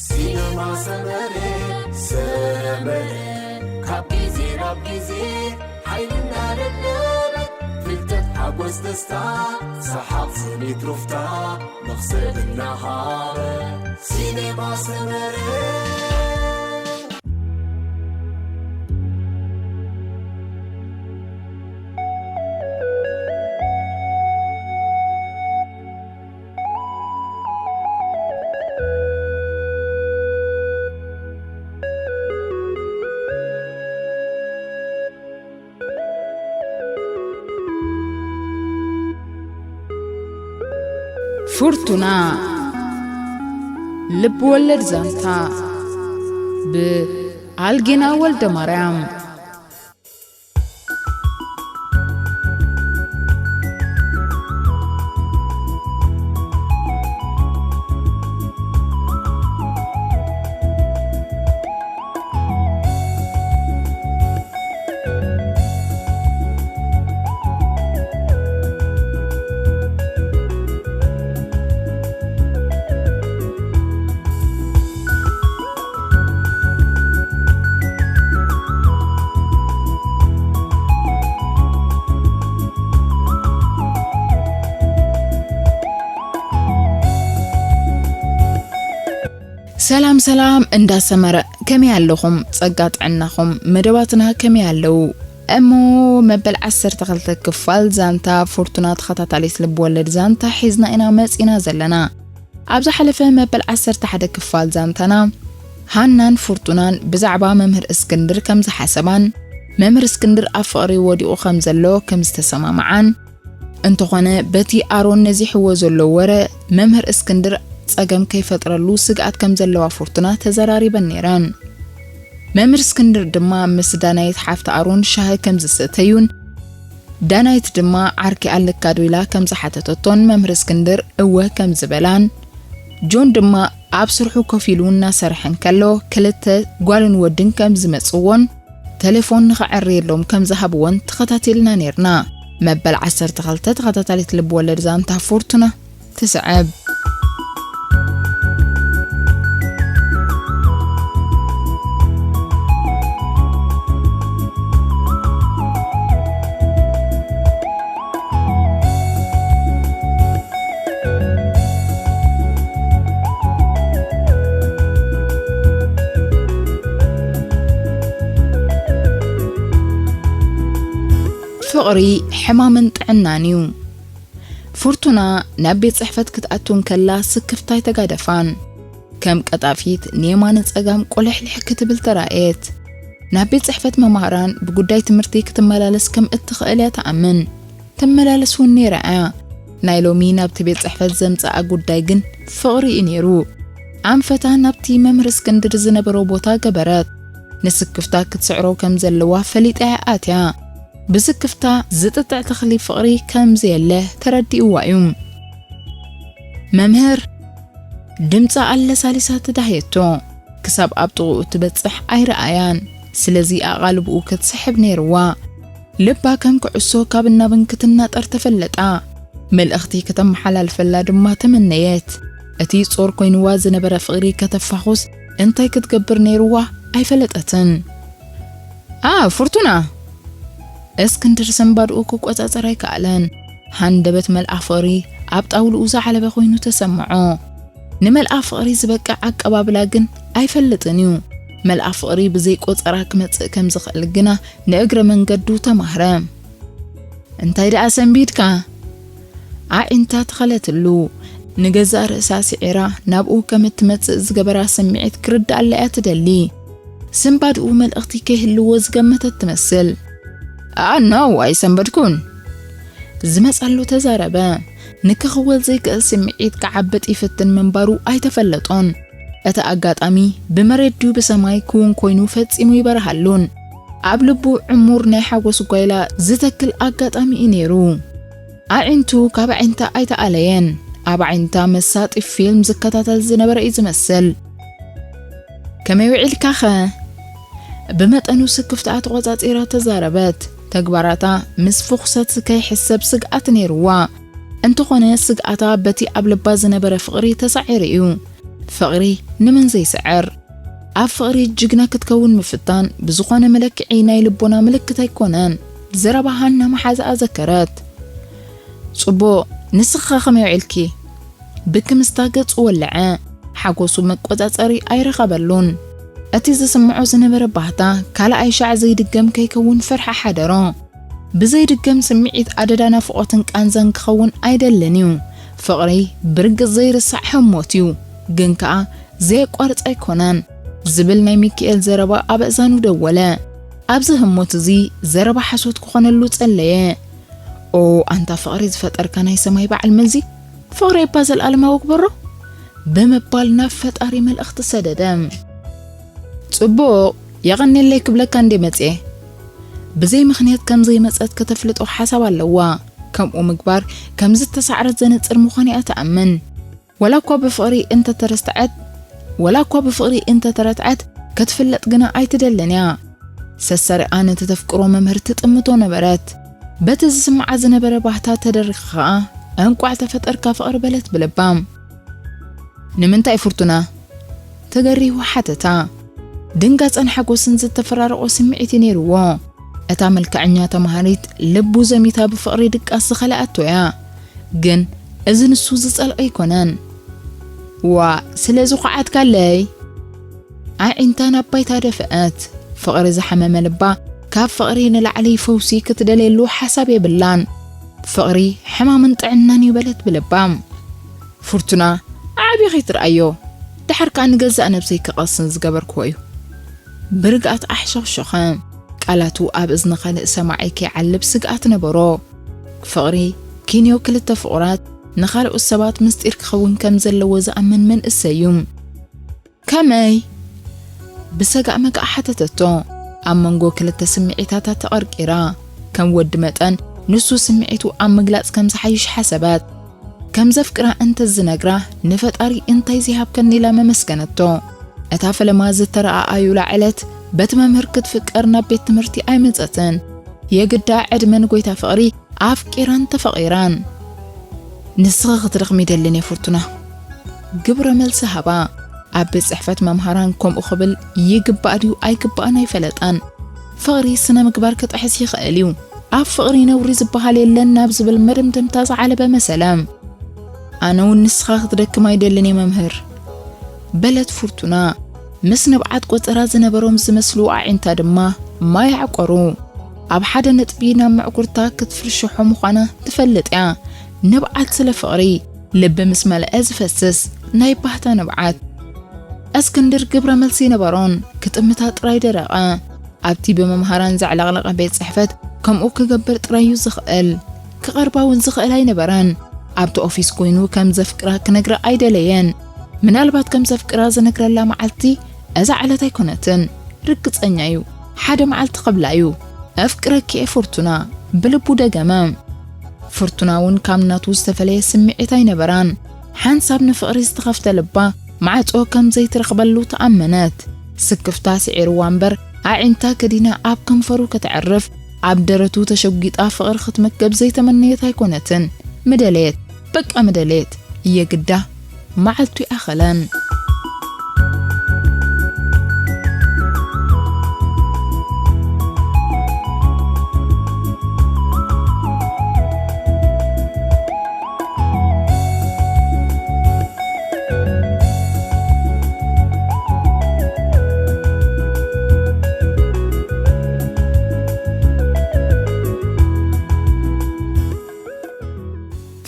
ሲነማ ሰመረ፣ ሰመረ፣ ካብ ግዜ ናብ ግዜ ሓይልና ደለበት፣ ፍልጠት፣ ሓጎስ፣ ደስታ፣ ሰሓቕ፣ ስኒት፣ ሩፍታ፣ መኽሰብ እናሃበ፣ ሲነማ ሰመረ። ፍርቱና፣ ልብ ወለድ ዛንታ፣ ብኣልጌና ወልደ ማርያም። ሰላም ሰላም እንዳ ሰመረ፣ ከመይ ኣለኹም? ጸጋ ጥዕናኹም፣ መደባትና ከመይ ኣለዉ? እሞ መበል ዓሰርተ ክልተ ክፋል ዛንታ ፍርቱና ተኸታታሊት ልብወለድ ዛንታ ሒዝና ኢና መጺና ዘለና። ኣብ ዝሓለፈ መበል ዓሰርተ ሓደ ክፋል ዛንታና፣ ሃናን ፍርቱናን ብዛዕባ መምህር እስክንድር ከም ዝሓሰባን፣ መምህር እስክንድር ኣብ ፍቕሪ ወዲቑ ከም ዘሎ ከም ዝተሰማምዓን፣ እንተኾነ በቲ ኣሮን ነዚሕዎ ዘሎ ወረ፣ መምህር እስክንድር ጸገም ከይፈጥረሉ ስግኣት ከም ዘለዋ ፍርቱና ተዘራሪበን ነይረን። መምህር እስክንድር ድማ ምስ ዳናይት ሓፍቲ ኣሮን ሻሂ ከም ዝሰተዩን፣ ዳናይት ድማ ዓርኪ ኣለካ ዶ ኢላ ከም ዝሓተተቶን መምህር እስክንድር እወ ከም ዝበላን፣ ጆን ድማ ኣብ ስርሑ ኮፍ ኢሉ እናሰርሐ እንከሎ ክልተ ጓልን ወድን ከም ዝመጽዎን፣ ቴሌፎን ንኸዕርየሎም ከም ዝሃብዎን ተኸታቲልና ነይርና። መበል ዓሰርተ ክልተ ተኸታታሊት ልብ ወለድ ዛንታ ፍርቱና ትስዕብ። ፍቕሪ ሕማምን ጥዕናን እዩ። ፍርቱና ናብ ቤት ጽሕፈት ክትኣቱ እንከላ ስክፍታ ኣይተጋደፋን። ከም ቀጣፊት ንየማነ ጸጋም ቆለሕሊሕ ክትብል ተራእየት። ናብ ቤት ጽሕፈት መማህራን ብጉዳይ ትምህርቲ ክትመላለስ ከም እትኽእል እያ ትኣምን። ትመላለስ እውን ነይራ እያ። ናይ ሎሚ ናብቲ ቤት ጽሕፈት ዘምጽኣ ጉዳይ ግን ፍቕሪ እዩ ነይሩ። ኣንፈታ ናብቲ መምህር እስክንድር ዝነበሮ ቦታ ገበረት። ንስክፍታ ክትስዕሮ ከም ዘለዋ ፈሊጣ እያ ኣትያ። ብስክፍታ ዝጥጥዕ ተኽሊ ፍቕሪ ከም ዘየለ ተረዲእዋ እዩ። መምህር ድምጻ ኣለሳሊሳ ተዳህየቶ። ክሳብ ኣብ ጥቕኡ ትበጽሕ ኣይረኣያን። ስለዚ ኣቓልብኡ ክትስሕብ ነይርዋ። ልባ ከም ኩዕሶ ካብን ናብን ክትናጠር ተፈለጣ። መልእኽቲ ከተመሓላልፈላ ድማ ተመነየት። እቲ ጾር ኮይንዋ ዝነበረ ፍቕሪ ከተፋኹስ እንታይ ክትገብር ነይርዋ ኣይፈለጠትን። "ኣ፣ ፍርቱና!" እስክንድር ሰንባድኡ ክቆጻጸር ኣይከኣለን። ሃንደበት መልኣ ፍቕሪ ኣብ ጣውልኡ ዝዓለበ ኮይኑ ተሰምዖ። ንመልኣ ፍቕሪ ዝበቅዕ ኣቀባብላ ግን ኣይፈልጥን እዩ። መልኣ ፍቕሪ ብዘይ ቆጸራ ክመጽእ ከም ዝኽእል ግና ንእግረ መንገዱ ተማህረ። "እንታይ ደኣ ሰንቢድካ?" ኣዒንታ ተኸለትሉ። ንገዛእ ርእሳ ስዒራ ናብኡ ከም እትመጽእ ዝገበራ ስምዒት ክርድኣላ እያ ትደሊ። ስንባድኡ መልእኽቲ ከይህልዎ ዝገመተት ትመስል። "ኣ፣ ኖው፣ ኣይሰንበድኩን!" ዝመጸሉ ተዛረበ። ንክኽወል ዘይክእል ስምዒት ክዓብጥ ይፍትን ምንባሩ ኣይተፈለጦን። እቲ ኣጋጣሚ ብመሬት ድዩ ብሰማይ ክውን ኮይኑ ፈጺሙ ይበርሃሉን። ኣብ ልቡ ዕሙር ናይ ሓጎስ ጓይላ ዝተክል ኣጋጣሚ እዩ ነይሩ። ኣዒንቱ ካብ ኣዒንታ ኣይተኣለየን። ኣብ ኣዒንታ መሳጢ ፊልም ዝከታተል ዝነበረ እዩ ዝመስል። "ከመይ ውዒልካኸ?" ብመጠኑ ስክፍታኣ ተቖጻጺራ ተዛረበት። ተግባራታ ምስ ፍኹሰት ከይሕሰብ ስግኣት ነይርዋ። እንተኾነ ስግኣታ በቲ ኣብ ልባ ዝነበረ ፍቕሪ ተሳዒሩ እዩ። ፍቕሪ ንመን ዘይስዕር? ኣብ ፍቕሪ ጅግና ክትከውን ምፍታን ብዝኾነ መለክዒ ናይ ልቦና ምልክት ኣይኮነን። ዘረባ ሃና መሓዛኣ ዘከረት። ጽቡቕ፣ ንስኻ ከመይ ውዒልኪ? ብክምስታ ገጹ ወለዐ። ሓጎሱ መቆጻጸሪ ኣይረኸበሉን። እቲ ዝስምዖ ዝነበረ ባህታ ካልኣይ ሻዕ ዘይድገም ከይከውን ፍርሒ ሓደሮ። ብዘይድገም ስምዒት ኣደዳ ናፍቖትን ቃንዛን ክኸውን ኣይደልን እዩ። ፍቕሪ ብርግጽ ዘይርሳዕ ህሞት እዩ። ግን ከኣ ዘየቋርጽ ኣይኮነን ዝብል ናይ ሚኪኤል ዘረባ ኣብ ኣእዛኑ ደወለ። ኣብዚ ህሞት እዚ ዘረባ ሓሶት ክኾነሉ ጸለየ። ኦ ኣንታ ፍቕሪ ዝፈጠርካ ናይ ሰማይ በዓል መዚ፣ ፍቕሪ እባ ዘልኣለማዊ ግበሮ ብምባል ናብ ፈጣሪ መልእኽቲ ሰደደ። ጽቡቕ፣ የቐኔለይ ክብለካ እንዴ መጽኤ። ብዘይ ምኽንያት ከም ዘይመጸት ከተፍልጦ ሓሳብ ኣለዋ። ከምኡ ምግባር ከም ዝተሳዕረት ዘነጽር ምዃኑ እያ ትኣምን። ወላ እኳ ብፍቕሪ እንተተረስዐት፣ ወላ እኳ ብፍቕሪ እንተተረትዐት ክትፍለጥ ግና ኣይትደልን እያ። ሰሰሪኣ ነቲ ተፍቅሮ መምህር ትጥምቶ ነበረት። በቲ ዝስምዓ ዝነበረ ባህታ ተደሪኻ ኸኣ፣ "እንቋዕ ተፈጠርካ ፍቕሪ" በለት ብልባ። "ንምንታይ ፍርቱና?" ተገሪሁ ሓተታ። ድንጋጸን ሓጎስን ዝተፈራረቖ ስምዒት እዩ ነይርዎ። እታ መልክዐኛ ተማሃሪት ልቡ ዘሚታ ብፍቕሪ ድቃስ ዝኸልኣቶ እያ። ግን እዚ ንሱ ዝጸልኦ ኣይኮነን። "ዋ፣ ስለ ዝኹዓትካለይ?" ኣዒንታ ናብ ባይታ ደፍአት። ፍቕሪ ዝሓመመ ልባ ካብ ፍቕሪ ንላዕሊ ፈውሲ ክትደልየሉ ሓሳብ የብላን። ፍቕሪ ሕማምን ጥዕናን እዩ በለት ብልባ። ፍርቱና፣ ዓቢ ከይትርኣዮ፣ ደሓር ከኣ ንገዛእ ነብሰይ ክቐስን ዝገበርክዎ እዩ። ብርግኣት ኣሕሸኽሸኸ። ቃላቱ ኣብ እዝኒ ካልእ ሰማዒ ከይዓልብ ስግኣት ነበሮ። ፍቕሪ ኪንዮ ክልተ ፍቑራት ንኻልኦት ሰባት ምስጢር ክኸውን ከም ዘለዎ ዝኣምን መንእሰይ እዩ። "ከመይ?" ብሰጋእ መጋእ ሓተተቶ። ኣብ መንጎ ክልተ ስምዒታታ ተቐርቂራ። ከም ወዲ መጠን ንሱ ስምዒቱ ኣብ ምግላጽ ከም ዝሓይሽ ሓሰበት። ከም ዘፍቅራ እንተ ዝነግራ ንፈጣሪ እንታይ ዘይሃብከኒ ኢላ መመስገነቶ። እታ ፈለማ ዝተረኣኣዩላ ዕለት በቲ መምህር ክትፍቀር ናብ ቤት ትምህርቲ ኣይመጸትን። የግዳ ዕድመ ንጎይታ ፍቕሪ ኣፍቂራን ተፈቒራን። "ንስኺ ክትደኽሚ ይደልን እየ ፍርቱና" ግብረ መልሲ ሃባ። ኣብ ቤት ጽሕፈት መምሃራን ከምኡ ክብል ይግባእ ድዩ ኣይግባእን ኣይፈለጣን። ፍቕሪ ስነ ምግባር ክጥሕስ ይኽእል እዩ። ኣብ ፍቕሪ ነውሪ ዝበሃል የለን ናብ ዝብል መደምደምታ ዝዓለበ መሰለ። "ኣነ እውን ንስኻ ክትደክም ኣይደልን እየ መምህር" በለት ፍርቱና። ምስ ንብዓት ቆጸራ ዝነበሮም ዝመስሉ ኣዒንታ ድማ ማይ ኣዕቆሩ። ኣብ ሓደ ነጥቢ ናብ ምዕጉርታ ክትፍርሽሖ ምዃና ትፈልጥ እያ። ንብዓት ስለ ፍቕሪ፣ ልቢ ምስ መልአ ዝፈስስ ናይ ባህታ ንብዓት። እስክንድር ግብረ መልሲ ነበሮን፣ ክጥምታ ጥራይ ደረቐ። ኣብቲ ብመምሃራን ዘዕለቕለቐ ቤት ጽሕፈት ከምኡ ክገብር ጥራይ እዩ ዝኽእል። ክቐርባ እውን ዝኽእል ኣይነበረን። ኣብቲ ኦፊስ ኮይኑ ከም ዘፍቅራ ክነግራ ኣይደለየን። ምናልባት ከም ዘፍቅራ ዝነግረላ መዓልቲ እዛ ዕለት ኣይኮነትን። ርግጸኛ እዩ። ሓደ መዓልቲ ክብላ እዩ። "ኣፍቅረኪ እየ ፍርቱና" ብልቡ ደገመ። ፍርቱና እውን ካብ ናቱ ዝተፈለየ ስምዒት ኣይነበራን። ሓንሳብ ንፍቕሪ ዝተኸፍተ ልባ ማዕጾ ከም ዘይትረኽበሉ ተኣመነት። ስክፍታ ስዒርዋ እምበር፣ ኣዒንታ ከዲና ኣብ ከንፈሩ ከተዕርፍ፣ ኣብ ደረቱ ተሸጒጣ ፍቕሪ ክትመገብ ዘይተመነየት ኣይኮነትን። ምደለየት፣ በቃ ምደለየት። የግዳ መዓልቱ ይኣኸለን።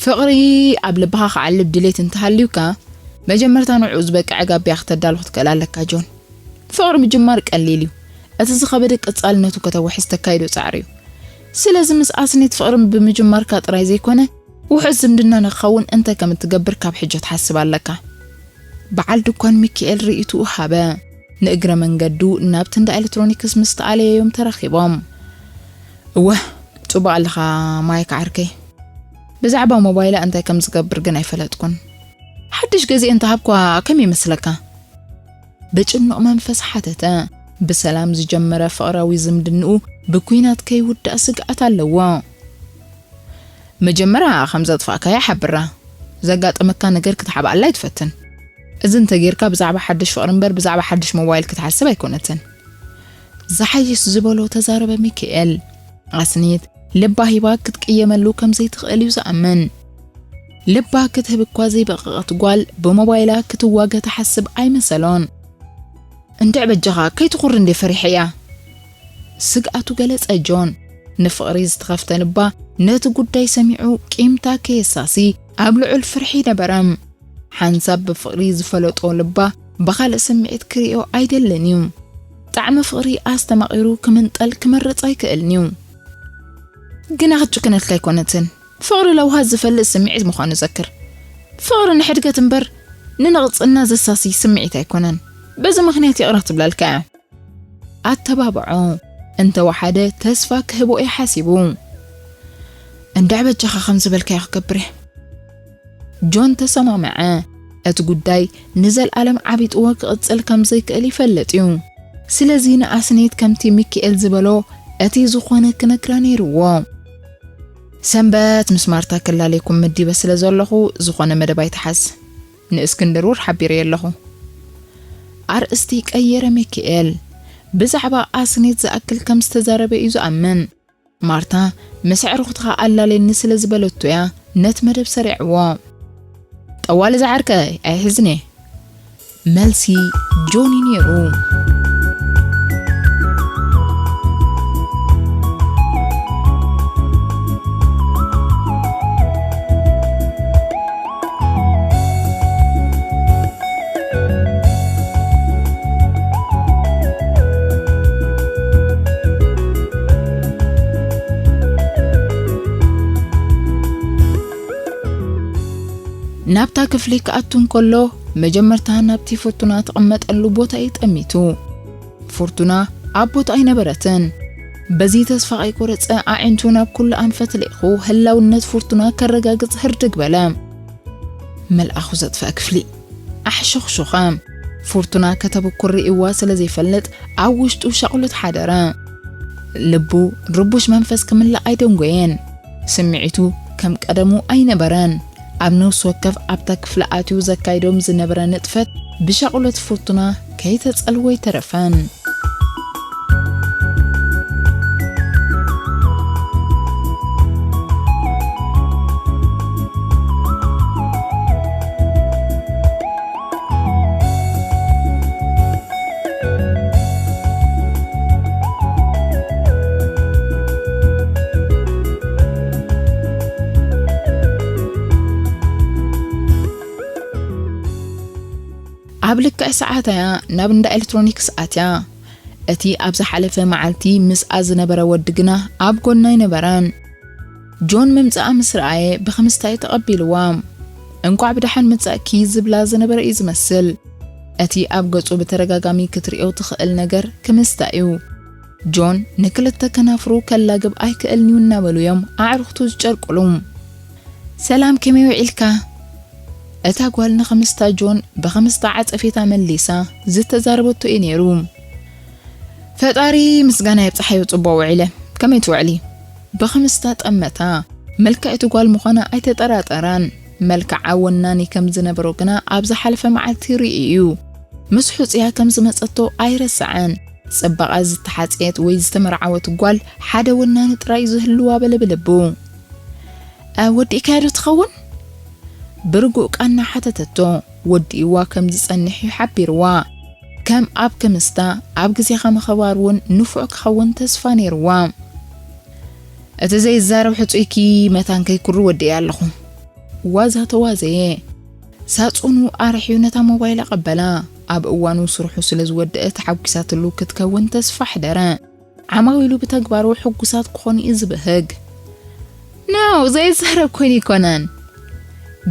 ፍቕሪ ኣብ ልብኻ ክዓልብ ድሌት እንተሃልዩካ፣ መጀመርታ ንዕኡ ዝበቅዐ ጋብያ ክተዳሉ ክትክእል ኣለካ ጆን። ፍቕሪ ምጅማር ቀሊል እዩ። እቲ ዝኸበደ ቀጻልነቱ ከተውሕዝ ተካይዶ ጻዕሪ እዩ። ስለዚ ምስ ኣስኔት ፍቕሪ ብምጅማርካ ጥራይ ዘይኮነ፣ ውሑስ ዝምድና ንክኸውን እንታይ ከም እትገብር ካብ ሕጂ ትሓስብ ኣለካ። በዓል ድኳን ሚኪኤል ርእይትኡ ሃበ። ንእግረ መንገዱ ናብቲ እንዳ ኤሌክትሮኒክስ ምስ ተኣለየዮም ተራኺቦም። "እወ፣ ጽቡቕ ኣለኻ ማይክ ዓርከይ። ብዛዕባ ሞባይላ እንታይ ከም ዝገብር ግን ኣይፈለጥኩን። ሓድሽ ገዚኤ እንተሃብኳ ከመይ ይመስለካ?" ብጭኑቕ መንፈስ ሓተተ። ብሰላም ዝጀመረ ፍቕራዊ ዝምድንኡ ብኲናት ከይውዳእ ስግኣት ኣለዎ። "መጀመርያ ከም ዘጥፋእካያ ሓብራ። ዘጋጠመካ ነገር ክትሓብኣላ ኣይትፈትን። እዚ እንተጌርካ ብዛዕባ ሓድሽ ፍቕሪ እምበር ብዛዕባ ሓድሽ ሞባይል ክትሓስብ ኣይኮነትን። ዝሓይሽ ዝበሎ ተዛረበ ሚካኤል። ኣስኒት ልባ ሂባ ክትቅየመሉ ከም ዘይትኽእል እዩ ዝኣምን። ልባ ክትህብ እኳ ዘይበቐቐት ጓል ብሞባይላ ክትዋገ ትሓስብ ኣይመሰሎን። እንድዕ በጃኻ ከይትኹር እንዴ ፈሪሐ እያ። ስግኣቱ ገለጸ ጆን። ንፍቕሪ ዝተኸፍተ ልባ ነቲ ጉዳይ ሰሚዑ ቂምታ ከየሳሲ ኣብ ልዑል ፍርሒ ነበረ። ሓንሳብ ብፍቕሪ ዝፈለጦ ልባ ብኻልእ ስምዒት ክርእዮ ኣይደልን እዩ። ጣዕሚ ፍቕሪ ኣስተማቒሩ ክምንጠል ክመርጽ ኣይክእልን እዩ። ግና ክትጭክነልካ ኣይኮነትን። ፍቕሪ ለውሃት ዝፈልጥ ስምዒት ምዃኑ ዘክር። ፍቕሪ ንሕድገት እምበር ንንቕጽና ዘሳሲ ስምዒት ኣይኮነን። በዚ ምኽንያት ይቕረ ትብለልካ እያ። ኣተባብዖ። እንተወሓደ ተስፋ ክህቦ እየ ሓሲቡ። እንድዕ በጃኻ ከም ዝበልካዮ ክገብር እየ። ጆን ተሰማምዐ። እቲ ጉዳይ ንዘልኣለም ዓቢጥዎ ክቕጽል ከም ዘይክእል ይፈልጥ እዩ። ስለዚ ንኣስኔት ከምቲ ሚካኤል ዝበሎ እቲ ዝኾነ ክነግራ ነይርዎ። ሰንበት ምስ ማርታ ክላለየኩም መዲበ ስለ ዘለኹ ዝኾነ መደብ ኣይትሓዝ። ንእስክንድር ውር ሓቢረዮ ኣለኹ። ኣርእስቲ ቀየረ ሚካኤል። ብዛዕባ ኣስኔት ዝኣክል ከም ዝተዛረበ እዩ ዝኣምን። ማርታ ምስ ኣዕሩኽትኻ ኣላለየኒ ስለ ዝበለቶ እያ ነቲ መደብ ሰሪዕዎ። ጠዋሊ ዝዓርከይ ኣይሕዝን እየ። መልሲ ጆኒ ነይሩ። ናብታ ክፍሊ ክኣቱ እንከሎ መጀመርታ ናብቲ ፍርቱና ትቕመጠሉ ቦታ እዩ ጠሚቱ። ፍርቱና ኣብ ቦታ ኣይነበረትን። በዚ ተስፋ ኣይቆረጸ ኣዒንቱ ናብ ኩሉ ኣንፈት ልኢኹ ህላውነት ፍርቱና ከረጋግጽ ህርድግ በለ። መልኣኹ ዘጥፍአ ክፍሊ ኣሕሸኽሾኸ። ፍርቱና ከተብኩር ርእይዋ ስለ ዘይፈልጥ ኣብ ውሽጡ ሻቕሎት ሓደረ። ልቡ ርቡሽ መንፈስ ክምላእ ኣይደንጎየን። ስምዒቱ ከም ቀደሙ ኣይነበረን። ኣብ ነፍሲ ወከፍ ኣብታ ክፍሊ ኣትዩ ዘካይዶም ዝነበረ ንጥፈት ብሻቕሎት ፍርቱና ከይተጸልዎ ኣይተረፈን። ኣብ ልክዕ ሰዓታ እያ ናብ እንዳ ኤሌክትሮኒክስ ኣትያ። እቲ ኣብ ዝሓለፈ መዓልቲ ምስኣ ዝነበረ ወዲ ግና ኣብ ጎና ኣይነበረን። ጆን ምምጽኣ ምስ ረኣየ ብኽምስታ እዩ ተቐቢልዋ። "እንቋዕ ብደሓን መጻእኪ" ዝብላ ዝነበረ እዩ ዝመስል። እቲ ኣብ ገጹ ብተደጋጋሚ ክትርእዮ ትኽእል ነገር ክምስታ እዩ። ጆን ንክልተ ከናፍሩ ከላግብ ኣይክእልን እዩ እናበሉ እዮም ኣዕሩኽቱ ዝጨርቅሉ። "ሰላም፣ ከመይ ውዒልካ?" እታ ጓል ንኽምስታ ጆን ብኽምስታ ዓጸፌታ መሊሳ ዝተዛረበቶ እዩ ነይሩ። "ፈጣሪ ምስጋና የብጽሓዮ፣ ጽቡቕ ውዒለ። ከመይ ትውዕሊ?" ብኽምስታ ጠመታ። ምልክዕቲ ጓል ምዃና ኣይተጠራጠራን። መልክዓ ወናኒ ከም ዝነበሮ ግና ኣብ ዝሓለፈ መዓልቲ ርእዩ እዩ። ምስ ሕጹያ ከም ዝመጸቶ ኣይረስዐን። ጽባቐ ዝተሓጽየት ወይ ዝተመርዓወት ጓል ሓደ ወናኒ ጥራይ ዝህልዋ በለ ብልቡ። "እ፣ ወዲእካያ ዶ ትኸውን?" ብርጉእ ቃና ሓተተቶ። ወዲእዋ ከም ዝጸንሕ እዩ ሓቢርዋ። ከም ኣብ ክምስታ ኣብ ግዜኻ ምኽባር እውን ንፉዕ ክኸውን ተስፋ ነይርዋ። "እቲ ዘይዛረብ ሕጹይኪ መታን ከይኩሩ ወዲኤ ኣለኹ።" ዋዛ ተዋዘየ። ሳጹኑ ኣርሕዩ ነታ ሞባይል ኣቐበላ። ኣብ እዋኑ ስርሑ ስለ ዝወደአ ተሓጒሳትሉ ክትከውን ተስፋ ኣሕደረ። ዓማዊሉ ብተግባሩ ሕጉሳት ክኾኑ እዩ ዝብህግ። "ኖ፣ ዘይዛረብ ኮይኑ ኣይኮነን።"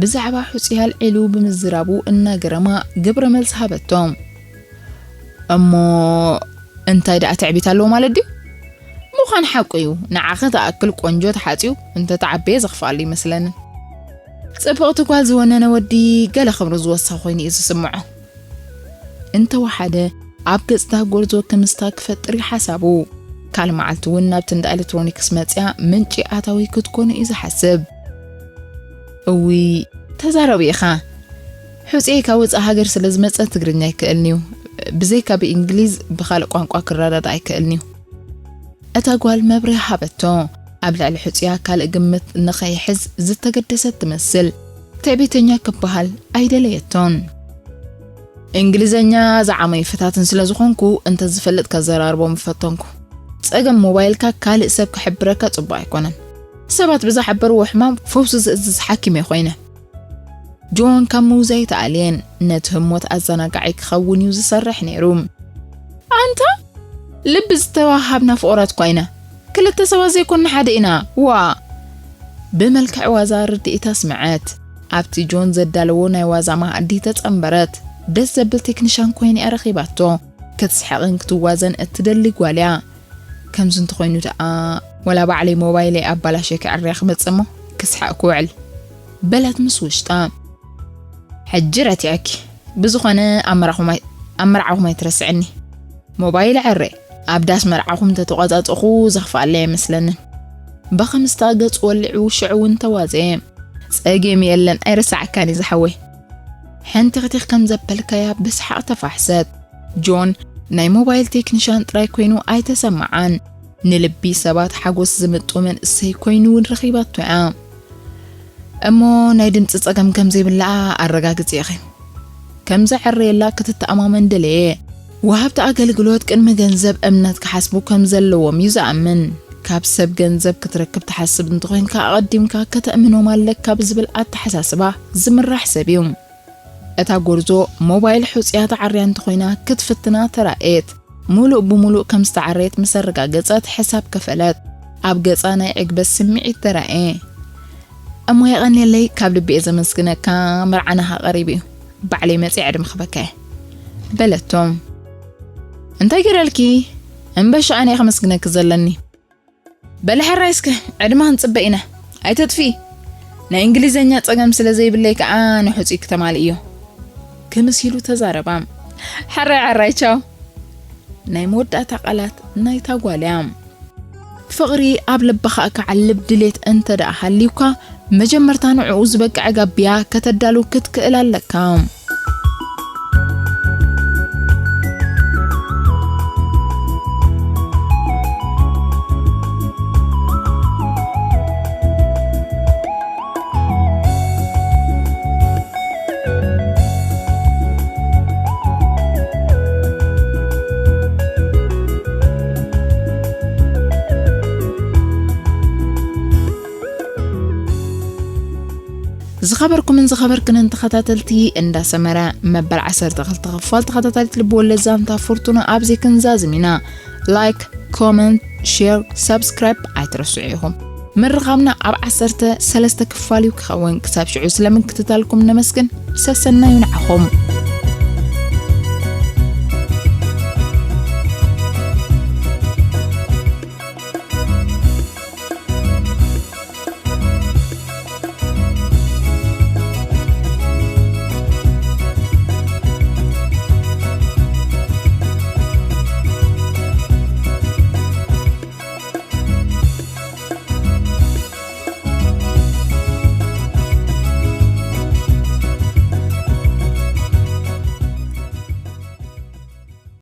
ብዛዕባ ሕጹይ ኣልዒሉ ብምዝራቡ እናገረማ ግብረ መልሲ ሃበቶ። "እሞ እንታይ ደኣ ትዕቢት ኣለዎ ማለት ድዩ? ምዃን ሓቁ እዩ፣ ንዓኺ ትኣክል ቆንጆ ተሓጽዩ እንተተዓበየ ዘኽፍኣሉ ይመስለንን። ጽብቕቲ ጓል ዝወነነ ወዲ ገለ ክብሪ ዝወስኽ ኮይኑ እዩ ዝስምዖ።" እንተወሓደ ኣብ ገጽታ ጎርዞ ክምስታ ክፈጥር እዩ ሓሳቡ። ካልእ መዓልቲ እውን ናብቲ እንዳ ኤሌክትሮኒክስ መጽያ ምንጪ ኣታዊ ክትኮኑ እዩ ዝሓስብ። "እውይ፣ ተዛረቢ ኢኻ። ሕጽየ ካብ ወጻእ ሃገር ስለ ዝመጸ ትግርኛ ኣይክእልን'ዩ። ብዘይካ ብእንግሊዝ ብኻልእ ቋንቋ ክረዳዳእ ኣይክእልን'ዩ። እታ ጓል መብርሂ ሃበቶ። ኣብ ልዕሊ ሕጽያ ካልእ ግምት ንኸይሕዝ ዝተገደሰት ትመስል። ትዕቢተኛ ክበሃል ኣይደለየቶን። እንግሊዘኛ ዝዓመይ ፈታትን ስለ ዝኾንኩ፣ እንተ ዝፈልጥ ከዘራርቦ ምፈተንኩ። ጸገም ሞባይልካ ካልእ ሰብ ክሕብረካ ጽቡቕ ኣይኮነን። ሰባት ብዝሓበርዎ ሕማም ፈውሲ ዝእዝዝ ሓኪም እየ ኮይነ። ጆን ካብ ምውዛይ ተኣልየን፣ ነቲ ህሞት ኣዘናጋዒ ክኸውን እዩ ዝሰርሕ ነይሩ። ኣንታ፣ ልቢ ዝተዋሃብና ፍቑራት እኳ ኢና። ክልተ ሰባት ዘይኮንና ሓደ ኢና። ዋ! ብመልክዕ ዋዛ ርድኢት ኣስምዐት። ኣብቲ ጆን ዘዳለዎ ናይ ዋዛ መኣዲ ተጸንበረት። ደስ ዘብል ቴክኒሻን ኮይና እያ ረኺባቶ። ክትስሕቕን ክትዋዘን እትደሊ ጓል እያ። ከምዚ እንተኾይኑ ደኣ፣ ወላ ባዕለይ ሞባይለይ ኣባላሸ ክዕርያ ክመጽእ እሞ ክስሕቕ ክውዕል፣ በለት ምስ ውሽጣ። ሕጂ ረቲዐኪ። ብዝኾነ ኣብ መርዓኹም ኣይ-፣ ኣብ መርዓኹም ኣይትረስዕኒ። ሞባይል ዕረ፣ ኣብ ዳስ መርዓኹም ተተቋጻጸኹ ዘኽፍኣለይ ኣይመስለንን። ብኸምስታ ገጹ ወሊዑ ሽዑ እውን ተዋዘየ። ጸገም የለን፣ ኣይረሳዕካን እየ ዝሓወይ። ሕንቲኽቲኽ ከም ዘበልካያ ብሰሓቕ ተፋሕሰት። ጆን ናይ ሞባይል ቴክኒሻን ጥራይ ኮይኑ ኣይተሰምዓን። ንልቢ ሰባት ሓጎስ ዝምጡ መንእሰይ ኮይኑ እውን ረኺባቶ እያ። እሞ ናይ ድምጺ ጸገም ከም ዘይብላ ኣረጋግጺ ኢኺ። ከም ዘዕረየላ ክትተኣማመን ደለየ። ወሃብቲ ኣገልግሎት ቅድሚ ገንዘብ እምነት ክሓስቡ ከም ዘለዎም እዩ ዝኣምን። ካብ ሰብ ገንዘብ ክትረክብ ትሓስብ እንተኾይንካ፣ ኣቐዲምካ ከተእምኖም ኣለካ ብዝብል ኣተሓሳስባ ዝምራሕ ሰብ እዩ። እታ ጎርዞ ሞባይል ሕጹያ ተዓርያ እንተኾይና ክትፍትና ተራእየት። ሙሉእ ብሙሉእ ከም ዝተዓረየት ምስ ኣረጋገጸት፣ ሕሳብ ከፈለት። ኣብ ገጻ ናይ ዕግበት ስምዒት ተራእየ። እሞ የቐንየለይ፣ ካብ ልቢ እየ ዘመስግነካ፣ መርዓና ኸኣ ቀሪቡ እዩ። ባዕለይ መጺአ ዕድመ ክበካ እየ። በለቶ። እንታይ ገይረልኪ? እምበሻ ኣነ እየ ከመስግነኪ ዘለኒ። በሊ ሕራይ እስከ፣ ዕድመ ክንጽበ ኢና። ኣይተጥፍኢ። ናይ እንግሊዘኛ ጸገም ስለ ዘይብለይ ከኣ ንሕጹይ ክተማልእዮ። ክምስ ኢሉ ተዛረባ። ሕራይ ሕራይ፣ ቻው። ናይ መወዳእታ ቃላት ናይታ ጓል እያ። ፍቕሪ ኣብ ልብኻ ክዓልብ ድሌት እንተ ደኣ ሃልዩካ፣ መጀመርታ ንዕኡ ዝበቅዐ ጋብያ ከተዳሉ ክትክእል ኣለካ። ዝኸበርኩምን ዝኸበርክንን ተኸታተልቲ እንዳ ሰመረ፣ መበል ዓሰርተ ክልተ ክፋል ተኸታታሊት ልብወለድ ዛንታ ፍርቱና ኣብዚ ክንዛዝም ኢና። ላይክ፣ ኮመንት፣ ሼር፣ ሳብስክራይብ ኣይትረስዑ ኢኹም። ምርኻብና ኣብ ዓሰርተ ሰለስተ ክፋል እዩ ክኸውን። ክሳብ ሽዑ ስለ ምክትታልኩም ነመስግን። ሰሰናዩ ንዓኹም።